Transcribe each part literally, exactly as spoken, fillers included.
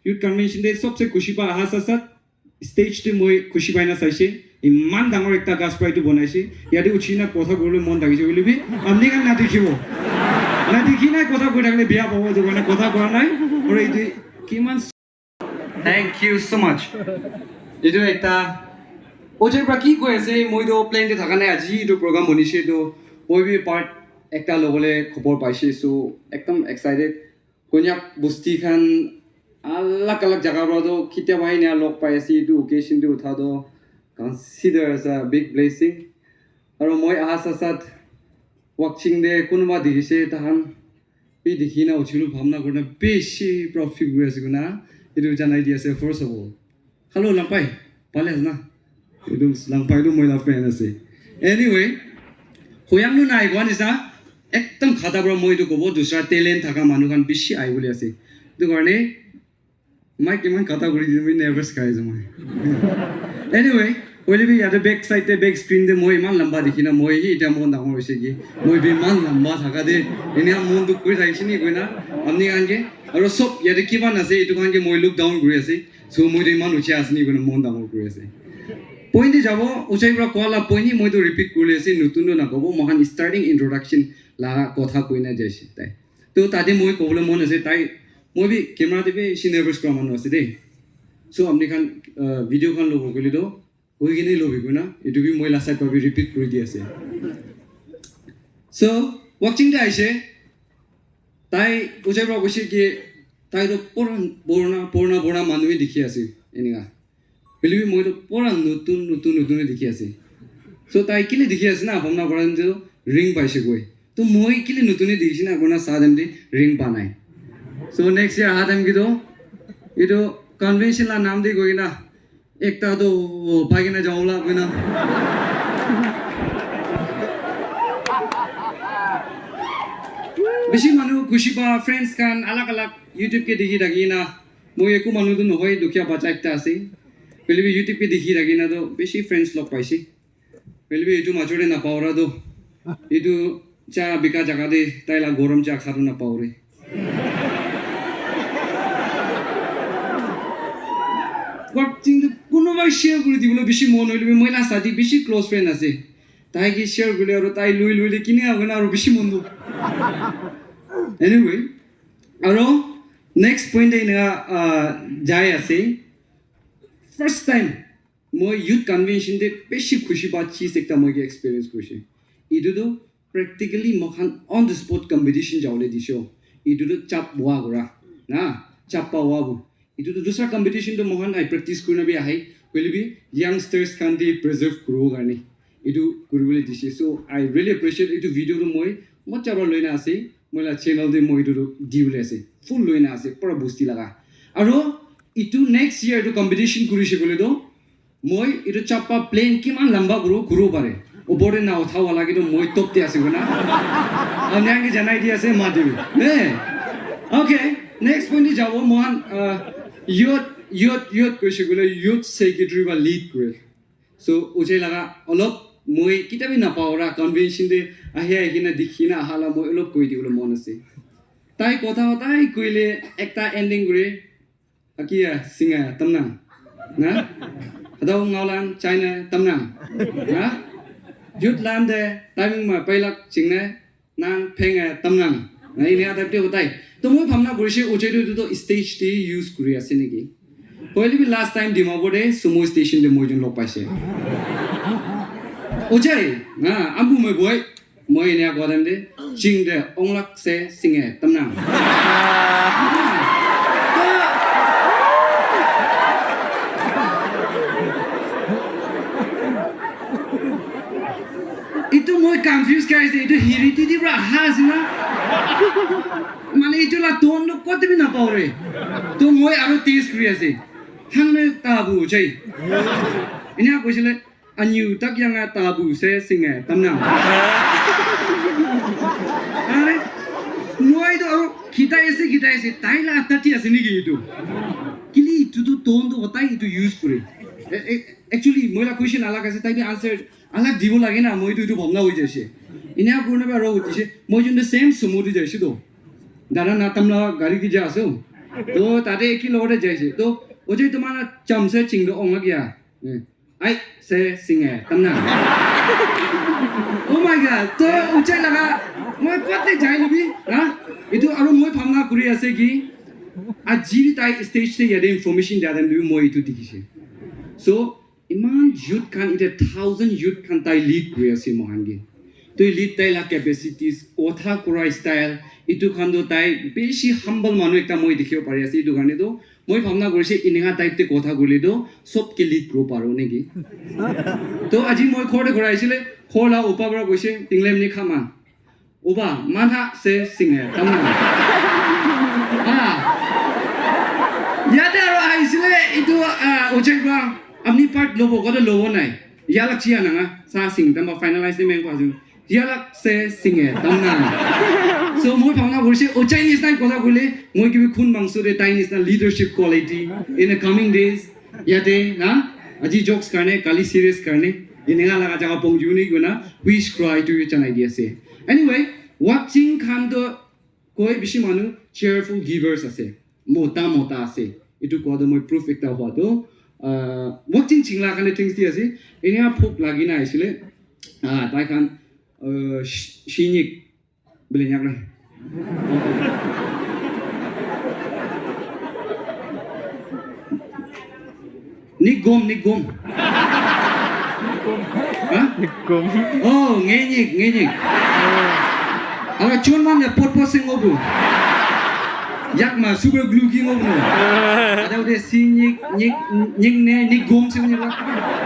youth convention te sobse khushi pa aha sat sat stage te moi khushi pai na saishe. Iman dangor ekta ghas pra etu banaishe. Yate uthi na kotha kuribole mon thakishe hoile bi apni khan nadikhibo. Nadikhi na kotha koi thakile beya pabo, etu karne kotha kora nai. Aru etu kiman Thank you so much. Etu ekta ojai pra ki koi ase, moi toh plan te thaka nai, aji etu program banishe toh moi bi part ekta lobole khobor paishe, so ekdam excited. Konyak bosti khan alag alag jaga pra toh kitia bhai enia log pai ase, etu occasion te utha toh consider as a big blessing. Aru moi aha sat sat Wakching te kunuba dikhishe, tahan bi dikhi na uthi lo bhabna kurina bishi proud feel kuri ase koina etu janai di ase. First of all, hello Lampai, bhale ase na? Etu Lampai tu moi la friend ase. Anyway, Hoyang nu nai koa nisna ekdam khata pra moi etu kobo, dusra talent thaka manu khan bishi ahi bole ase. Etu karne Mic iman kata kuri dile, moi nervous khai ase moi. Anyway, hoile bi yate back side te, back screen te moi iman lamba dikhi na, moi hi etia mon dangor hoise ki, moi bi iman lamba thaka de, enia mon dukh kuri thakishe ni koina, apni khan ke, aru sob yate kiman ase, etu khan ke moi look down kuri ase, so moi tu iman uthi ase ni koina mon dangor kuri ase. Point te jabo, uchai pra koa la point hi moi tu repeat kuri ase, notun tu nakobo, mohan starting introduction la kotha koina jaise tai. To tate moi kobole mon ase, tai, moi bi camera te bishi nervous kura manu ase de. So, apni khan, uh, video khan lobo koile to, hoi kene lobi koina, etu bi moi la side pra bi repeat kuri di ase. So, Wakching te aise, tai ujai pra koise ki, tai to pura purana, purana, purana manu he dikhi ase, enika. Hoile bi moi toh pura notun, notun, notun he dikhi ase. So, tai kile dikhi ase na, bhabna kora time te toh ring paise koi. To moi kile notun he dikhi ase na, kona sa time te ring pa nai. So, next year aha time ki toh, etu convention la naam te koi na, ekta toh pai kena jabo la koi na. Bishi manu khushi pa, friends khan alag alag YouTube ke dikhi thaki na, moi eku manu tu nohoi, dukhia bacha ekta ase. Hoile bi YouTube ke dikhi thaki na toh bishi friends log paise. Hoile bi etu major te napao ra toh. Etu cha bika jaga te tai la gorom cha kha toh napao re. Wakching tu kunuba share kuri dibole bishi mon hoile bi moi la sadi bishi close friend ase. Tai ke share kuri le aru tai lui lui le kini ago na aru bishi mon dukh. Anyway, aru next point te eneka, ah, jai ase. First time moi youth convention te bishi khushi pa cheese ekta moi ke experience kurise. Etu tu practically moi khan on the spot competition jabole dishe. Etu tu chap wa kura na, chap pa wa bu. Etu tu dusra competition tu moi khan ai practice kurina bi ahai. Hoile bi youngsters khan te preserve kuribo karne etu kuribole dishe. So I really appreciate etu video tu moi mocha pra loina ase. Moi la channel te moi etu tu dibole ase. Full loina ase, pura bosti laga. Aru etu next year etu competition kurise koile tu moi etu chappa plane kiman lamba kuru, kuru pare. Upor te na utha wala ke tu moi top te ase koina. Apni khan ke janai di ase, ma debi. Eh. Okay. Next point te jabo, moi khan, uh, youth, youth, youth koise koile youth secretary ba lead kore. So, ujai laga olop moi kitabi napao ra convention te ahi ahi na dikhi na aha la moi olop koi dibole mon ase. Tai kotha hotai koile ekta ending kore. Akia singa tamnang. Na? Hadau ngaulan China tamnang. Na? Jutland de timing ma pailak chingne nang phenga tamnang. Na ini ada te hotai. To moi bhamna kurise ujai tu to stage te use kuri ase niki. Hoile bi last time Dimapur te sumo station te moi jun log paise. Ujai, na ambu moi boy. Moi enia koa time te, ching te, onglak se singe, tamnang. Itu moi confuse kai ase, itu hiri titi pra aha ase na? Mane itu la tone tu kote bi napao re. To moi aro test kuri ase. Hang na tabu chai. Enia koisile, Anyu tak yang a tabu se singe tamna. Are, moi to aro khitai ase, khitai ase, tai la tati ase niki itu. Kili itu tu tone tu hotai itu use kore. E, e, actually, moi la question alag ase, tai bi answer alag dibo lage na, moi tu itu bhamna hoi jaise. Inia kurna ba aro hotise, moi jun the same sumo tu jaise to. Dada na tamla gari ki ja ase. To tate eki logote jaise. To oje tumana chamse chingdo onga kya? Eh, ai se singe tamna. Oh my God. To ujai laga moi kote jai libi? Ha? Itu aru moi bhabna kuri ase ki aji tai stage te yate information dia time moi itu dikhi se. So iman youth khan, ite thousand youth khan tai lead kuri ase mohan ke. Toi lead tai la capacities, kotha kura style, itu khan toh tai bishi humble manu ekta moi dikhibo pari ase. Itu karne toh moi bhabna kurise, eneka type te kotha koile toh sob ke lead kuribo paro neki. Toh aji moi ghor te ghor ahisile, ghor la opa para koise, "Tinglem ni khama." Oba, manha se singe, tamna. Ah. Yate aro ahisile, itu, ah, ojek ba, apni part lobo, koto lobo nai. Yalak chia nanga, sa sing, tamba finalize ni meng kwa sing. Yalak se singe, tamna. So, moi bhabna kurise, ojai nisna kotha koile, moi kibi khun mangso de tai nisna leadership quality in the coming days. Yate na, aji jokes karne, kali serious karne, eneka laga jaga pong juni guna, wish kura itu janai di ase. Anyway, Wakching khan toh koi bishi manu cheerful givers ase, mota mota ase. Itu koa toh moi proof ekta hua toh, ah, Wakching Chingla khan thanks di ase. Eneka phuk lagi na aisile, ah, tai khan, ah, shi- shinik Beli nyak na. Nik gom, nik gom. Ha? Nik gom. Oh, ngenyik, ngenyik. Aga chon man ya pot pot sing obu. Yak ma super glue ki ngobu no. Ada udah si nyik, nyik, nyik ne, nik gom sing nyik.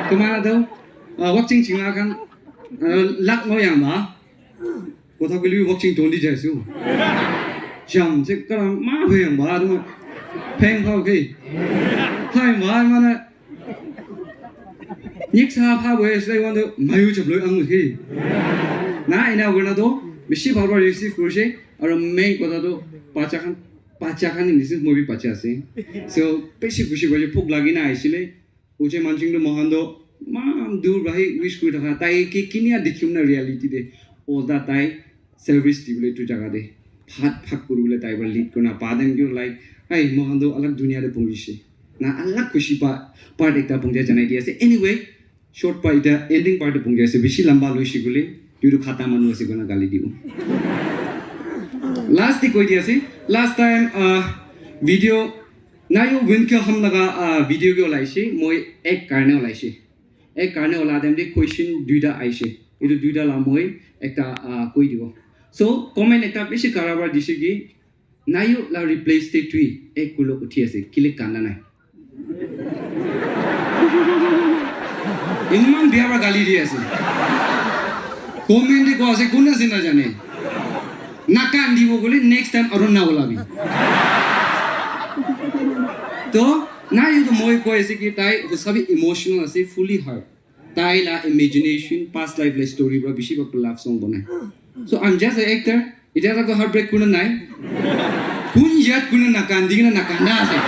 Kemana tau? Ah, Wakching Chingla khan, ah, lak no yang ma. Kotha kuli Wakching tondi jai su. Jam se kara ma bhe yang ba tu. Pheng phao ke. Hai ma mana. Nik sa pha bo es lai wan do mayu chap loi ang ke. Na ina gona do. Bishi bhal bhal receive kurise. Aru main kotha do pacha khan, pacha khan ni receive moi bi pacha ase. So bishi khushi bhaji phuk lagi na aisile. Uje manjing do mohan do mam dur bhai wish kuri thaka tai ke kinia dikhium na reality de. Oda tai service dibole tu jaga de. Phat phat kuribole tai ba lead kurna pa den kyo like, "Ai, mohan do alag dunia de pungise." Na alag khushi pa part ekta pungja janai di ase. Anyway, short pa ita ending part de pungja ase. Bishi lamba loise gule, tu tu khata manu ase kona gali dibo. Last de koi di ase. Last time, uh, video Nayo Winkle ham laga, ah, video ke olaise, moi ek karne olaise. Ek karne ola dem de question duita aise. Etu duita la moi ekta, ah, koi dibo. So, comment ekta bishi kara para dise ki, Nayo la replace te tui ek kulo uthi ase, kile kanda nai. Iman bia para gali di ase. Comment de ko ase, kun ase na jane. Nakandibo koile next time aru na olabi. To, na etu moi koi ase ki tai hosabi emotional ase, fully hurt. Tai la imagination, past life la story para bishi bhag love song banai. So I'm just an actor. Itya tak to heartbreak kuna nai. Kun yat kuna nakandi na nakanda ase.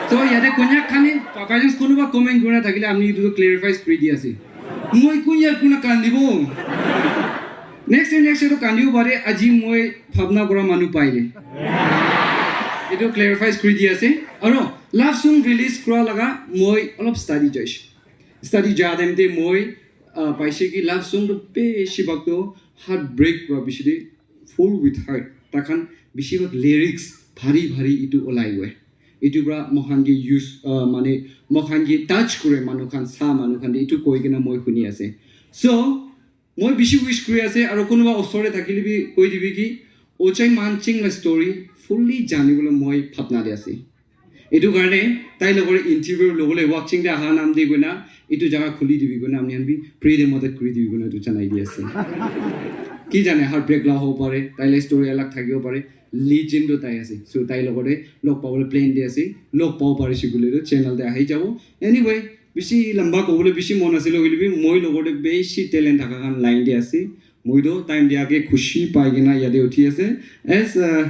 To yate konyak khani, papa jans kono ba comment kuna thakile amni etu clarify kuri di ase. Moi kun yat kuna kandibo. Next time, next year to kandibo pare, aji moi bhabna kura manu pai de. Etu clarifies kuri di ase. Aro love song release kura laga moi olop study jaise. Study ja time te moi, ah, paise ki love song to beshi bhag to heartbreak kura bishi de full with heart. Takhan bishi bhag lyrics bhari bhari itu olai hoi. Itu pra mohan ke use, ah, mane mohan ke touch kure manu khan, sa manu khan de itu koi kena moi huni ase. So, moi bishi wish kuri ase, aro kunuba osor te thakile bi koi dibi ki, Ochai Manching la story fully jani bole moi bhabna de ase. Etu karne, tai logore interview lobole Wakching de aha nam de koina, etu jaga khuli dibi koina, apni khan bi free de madad kuri dibi koina etu janai di ase. Ki jane, heartbreak la hobo pare, tai la story alag thakibo pare, legend to tai ase. So, tai logore log pabole plan de ase, log pabo parise koile to channel de ahi jabo. Anyway, bishi lamba kobole bishi mon asile hoile bi moi logor te bishi talent thaka khan line te ase. Moi to time dia ke khushi pai kena yate uthi ase. As, uh,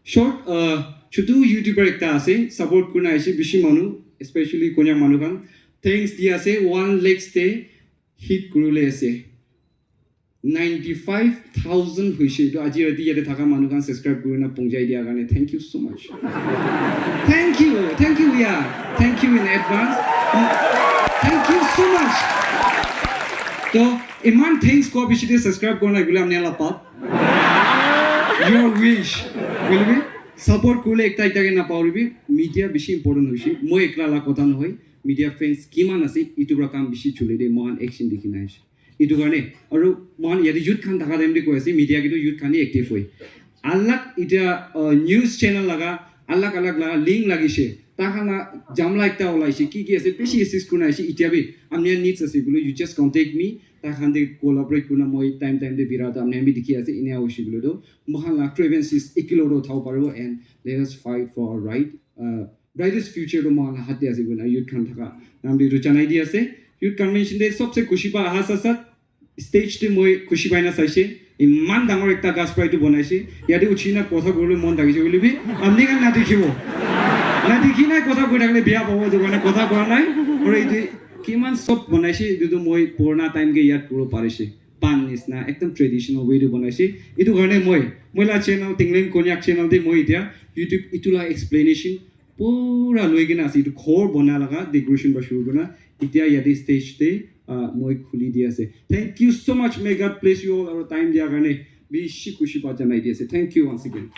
short, uh, chutu YouTuber ekta ase, support kurina ase bishi manu, especially Konyak manu khan. Thanks di ase, one lakhs te hit kuribole ase. ninety five thousand hoise. To aji rati yate thaka manu khan subscribe kurina pungjai dia karne thank you so much. Thank you, thank you, yeah, thank you in advance. Thank you so much. To iman thanks ko bishi de subscribe korna gula amne la pap. Your wish will be support kule ekta ekta ke na pauribi. Media bishi important hoise. Moi ekla la kotha nohoi. Media friends kiman ase itu pra kam bishi chule de mohan action dikhi nai. Itu karne aru mohan yate youth khan thaka time de koi ase media ke tu youth khan hi active hoi. Alag ita uh, news channel laga alag alag laga link lagise. Takhan la jamla ekta olaise ki ki ase bishi assist kurna ase ita bi amne needs ase bulu you just contact me. Takhan de collaborate kurna moi time time de bira ta amne bi dikhi ase ine hoise bulu do. Mohan la grievances ekilo do thau paro and let us fight for our right. Uh, brightest future to mohan hat de ase koina youth khan thaka nam de etu janai di ase. Youth convention de sobse khushi pa aha sat sat stage te moi khushi paina saise. Iman dangor ekta gas pra etu banaise. Yate uthi na kotha kuribole mon thakise hoile bi apni khan nadikhibo. Nadikhi na kotha koi thakile beya pabo etu karne kotha kora nai. Aru etu kiman sob banaise etu tu moi purana time ke yad kuribo parise. Pan nisna ekdom traditional way de banaise. Etu karne moi moi la channel Tingling Konyak channel de moi etia YouTube etu la explanation pura loi kena ase etu ghor bona laga decoration pra shuru kurna etia yate stage te uh, moi khuli di ase. Thank you so much, may God bless you all aru time dia karne bishi khushi pa janai di ase. Thank you once again.